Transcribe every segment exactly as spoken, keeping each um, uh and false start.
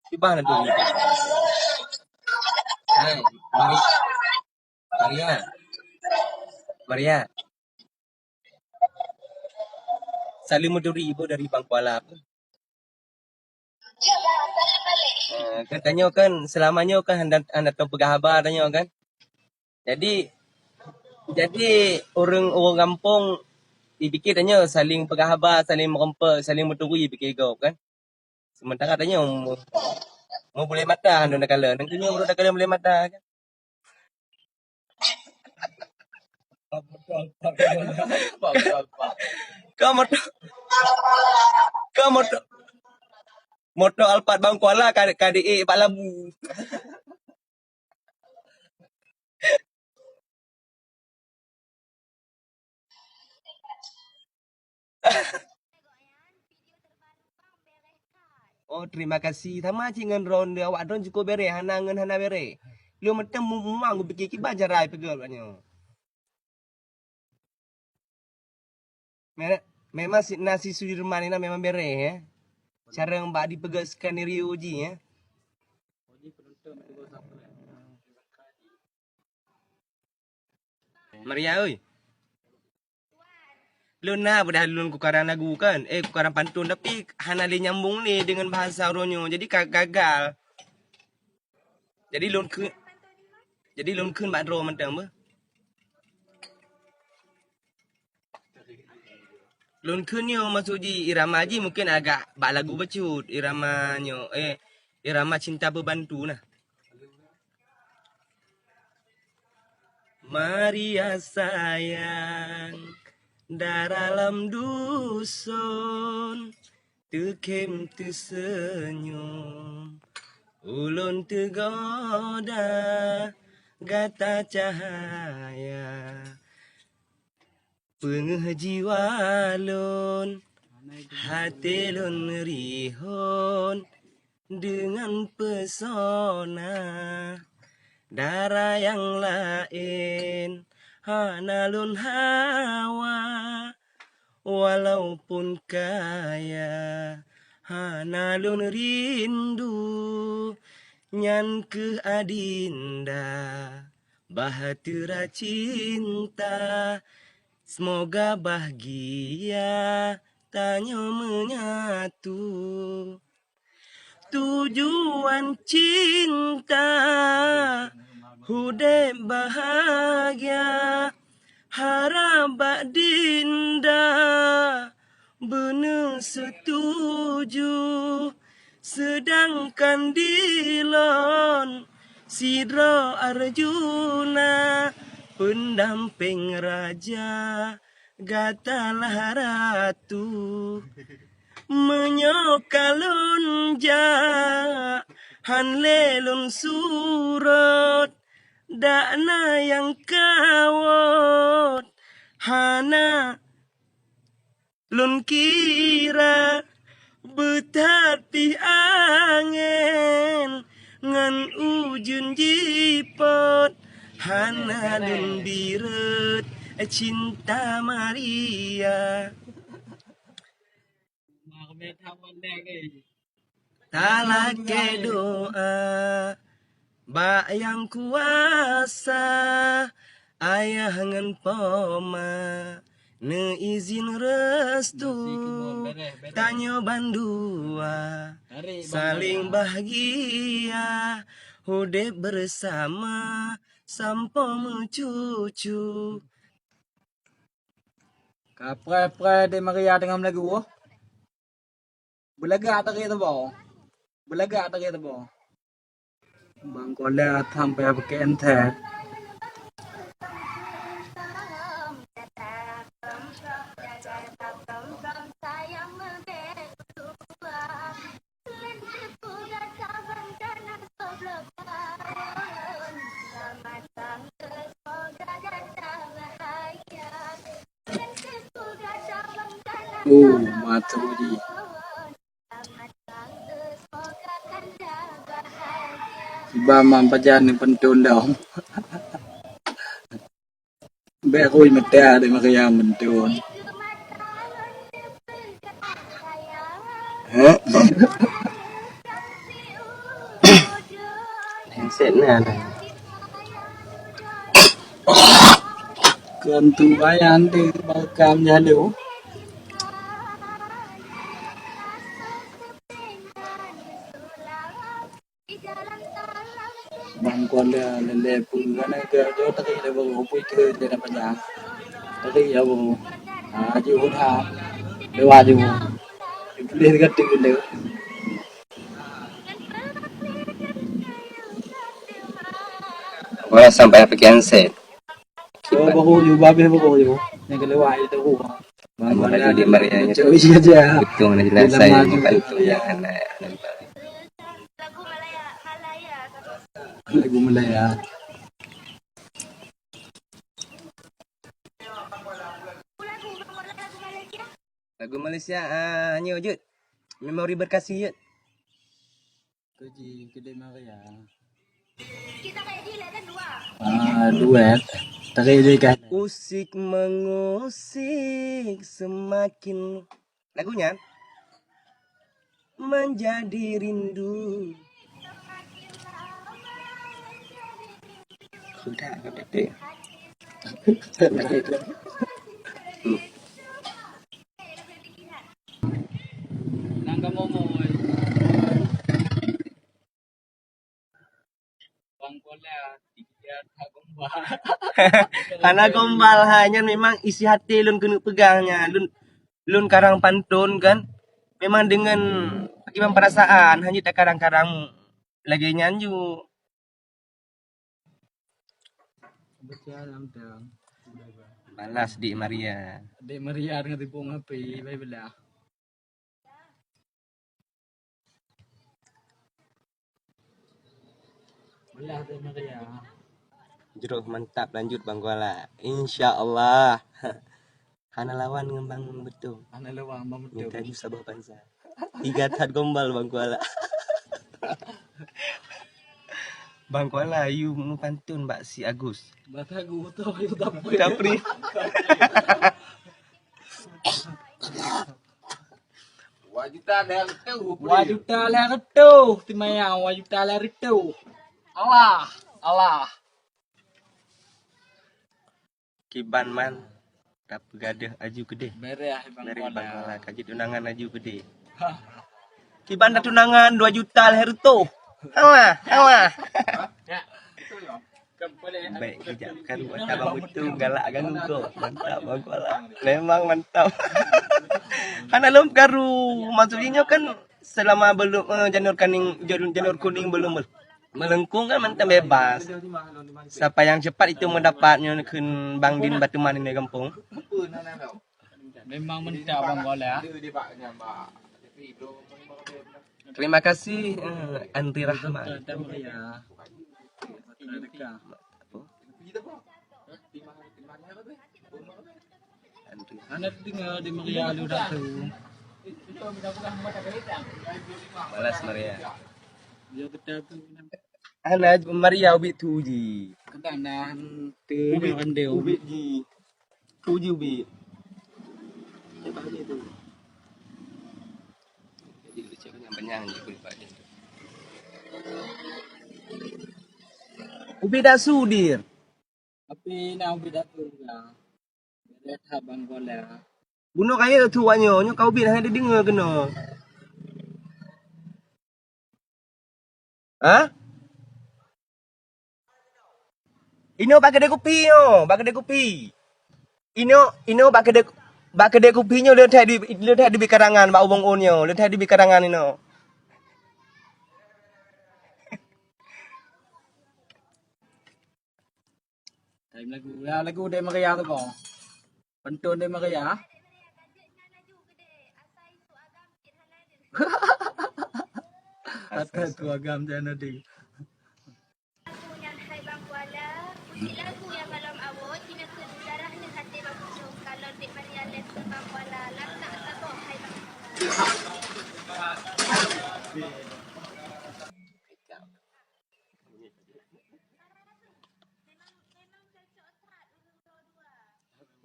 Kiban na turi. Hai, Mari-, Maria. Maria. Salim meuturi ibu dari Bang Kuala. Eh, kan tanyoe kan selama nyoe kan hana, hana teupeugah haba tanyoe kan. Jadi, jadi ureuëng-ureuëng gampông jipike tanyoe saling peugah haba, saling meurumpok, saling meuturi jipike gob kan. Sementara tanyoe mu-, mubulé mata hana takalon. Nang tanyoe baru takalon bulé mata kan. Ka moto, ka moto, moto Alphard Bang Kuala ka, ka diék bak labu. Oh, terima kasih. Sama cit ngon droeneuh, awak droeneuh cukup bereh, hana ngon hana bereh. Lôn mantong mu-, muang kupike kiban cara peugöt awak nyoe. Me-, memang si, na si Sudirman ni na memang bereh, ya. Cara bak dipeugöt skenario jih, ya. Maria, oi. Lôn na padahai lôn kukaran lagu kan, eh, kukaran pantun, tapi hana lé nyambung lé deungon bahasa uroe nyoe. Jadi ka gagal. Jadi lôn keu-, jadi lôn kheun bak droe mantong beuh. Lôn kheun nyoe maksud jih irama jih mungken agak bak lagu bacut, irama nyoe, eh, irama cinta peubantu nah. Maria sayang, dara lam duson, teukhem teuseunyum, ulôn teugoda gata cahya. Peungeuh jiwa lôn, até lôn rihon deungon peusona. Dara nyang laén hana lôn hawa, walaupun kaya hana lôn rindu. Nyan kheueh adinda. Bahtera cinta, semoga bahagia tanyoe menyatu. Tujuan cinta, udép bahagia, harab bak dinda beuneusetuju, seudangkan dilôn sidroe Arjuna, peundampéng raja gatalah ratu. Meunyoe ka lôn jak, han lé lôn surot, dak na nyang kawot, hana lôn kira, beuthat pih angén ngon ujeuen jipot, hana lôn bi rhot cinta Maria. Talakée doa bak Nyang Kuasa, ayah ngon poma neuizin restu, tanyoe bandua saléng bahgia, udép beusama sampoe meucucu. Ka preh-preh deh Maria teungoh meulagu. Beulagak tarék saboh. Beulagak tarék saboh. Bang Kola tham payah peukeuen that. Oh, mata uji. Iba mam pajan ni pentun dong. Bèk rui meuta di Maria mentun. Heh? Handset na ada. Keu tu bayan di makam jalur. Bang Kuala leleh pun kan ke jauh tadi dah baru pun ke dia dapat dah. Tadi ya baru. Ah, jauh dah. Lewat jauh. Boleh dekat tu benda. Wala sampai pakai handset. Oh, baru jauh, habis baru jauh. Yang kelewat itu. Bang Kuala lagi di Maria nya. Cok isi aja. Betul, mana jelas saya bukan tu yang anak. Lagu Malaya. Lagu Malaysia, ah, nyoe jeuet. Memori berkasih jeuet. Kaji kedai Maria. Ah, duet. Tadi dia kan. Usik mengusik semakin. Lagu nyan. Menjadi rindu. Sudah, betul. Nang kamu mau. Bang Kola, tiga tak gombal. Hana gombal ha, nyan memang isi hati lôn keuneuk peugah nyan. Lôn, lôn karang pantôn kan. Memang dengan akiban perasaan hanya takarang-karang lagèe nyan ju. Balas Dik Maria. Dik Maria dengan tepung api, baik belah. Belah tu Maria. Jroh mantap lanjut Bang Kuala. Insya Allah. Hana lawan ngon Bang Beutong. Hana lawan Bang Beutong. Minta ju saboh pansa. Tiga that gombal Bang Kuala. Bang Kuala, you meupantun bak si Agus. Bak Agus tu, you tapri. Tapri. Dua juta lhèe reutôh. Dua juta lhèe reutôh, si Maya, dua juta lhèe reutôh. Allah, Allah. Kiban man, tapeugadeuh aju keudeh. Bereh, Bang Kuala. Bereh, Bang Kuala, ka jeuet undangan aju keudeh. Kiban dat undangan dua juta lhèe reutôh. Allah, Allah. Ya. Baik, kejap karu ata bang beutong galak ganggu kau. Mantap Bang Kuala. Memang mantap. Hana lom karu. Maksudnya kan selama belum, eh, janur kuning, janur, janur kuning belum mel-, melengkung kan mantap bebas. Siapa yang cepat itu mendapatnya kheun Bang Din Batuman ini gampông. Memang mantap Bang Kuala. Terima kasih, eh, Andri Rahman. Andri. Anak dengar di Maria lu dah tu. Balas Maria. Dia kata tu. Anak Maria ubit tu ji. Kata nah tu ubit, dia ubit ji. Tuju bi. Jadi lecek banyak-banyak je kulit bak dia tu. Ubit dasu dir. Tapi nak ubit dasu juga. Dia tak bangkola. Bunoe kaya tu wak nyoe, nyoe ka ubit hana dideungoe keunoe. Ha? Inoe bak keudè kupi nyoe, bak keudè kupi. Inoe, inoe bak keudè, bak keudè kupi nyoe leueh that di, leueh that di karangan bak ubong on nyoe, leueh that di karangan inoe. Lagu, ya, lagu Dek Maria tu kong. Pantun Dek Maria. Asai tu agam janadi. Lagu nyan hai Bang Kuala, puji lagu nyang kalon awot, jineuk keu darah nyang até Bang Ucok, kalon Dek Maria lé keu Bang Kuala, lantak saboh hai Bang Kuala.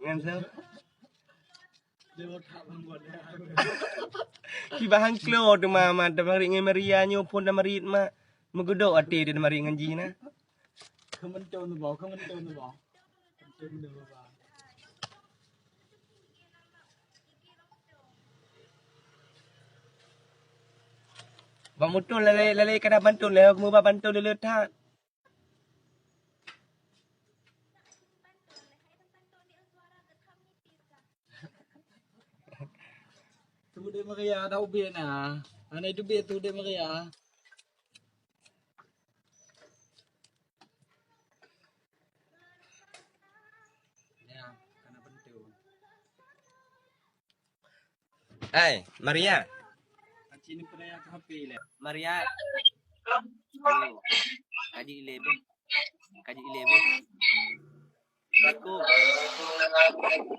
Ngan siapa? Kiban han klo teuma, mak, tamarit ngon Maria nyoe phon tamarit, mak. Meugeudok até di lemari ngon jih na. Keumeunton teuh, bang, keumeunton teuh, bang. Keumeunton teuh, bang. Bang Muton lalai, lalai kana banton lé, meuba banton lé that. Tu dek Maria dah ubit na. Aneuk teubiet tu dek Maria. Ya, kana pentu. Hai, Maria. Aci ni pernah yang H P le. Maria. Ayo. Kaji ilé beuh. Kaji ilé beuh. Assalamualaikum.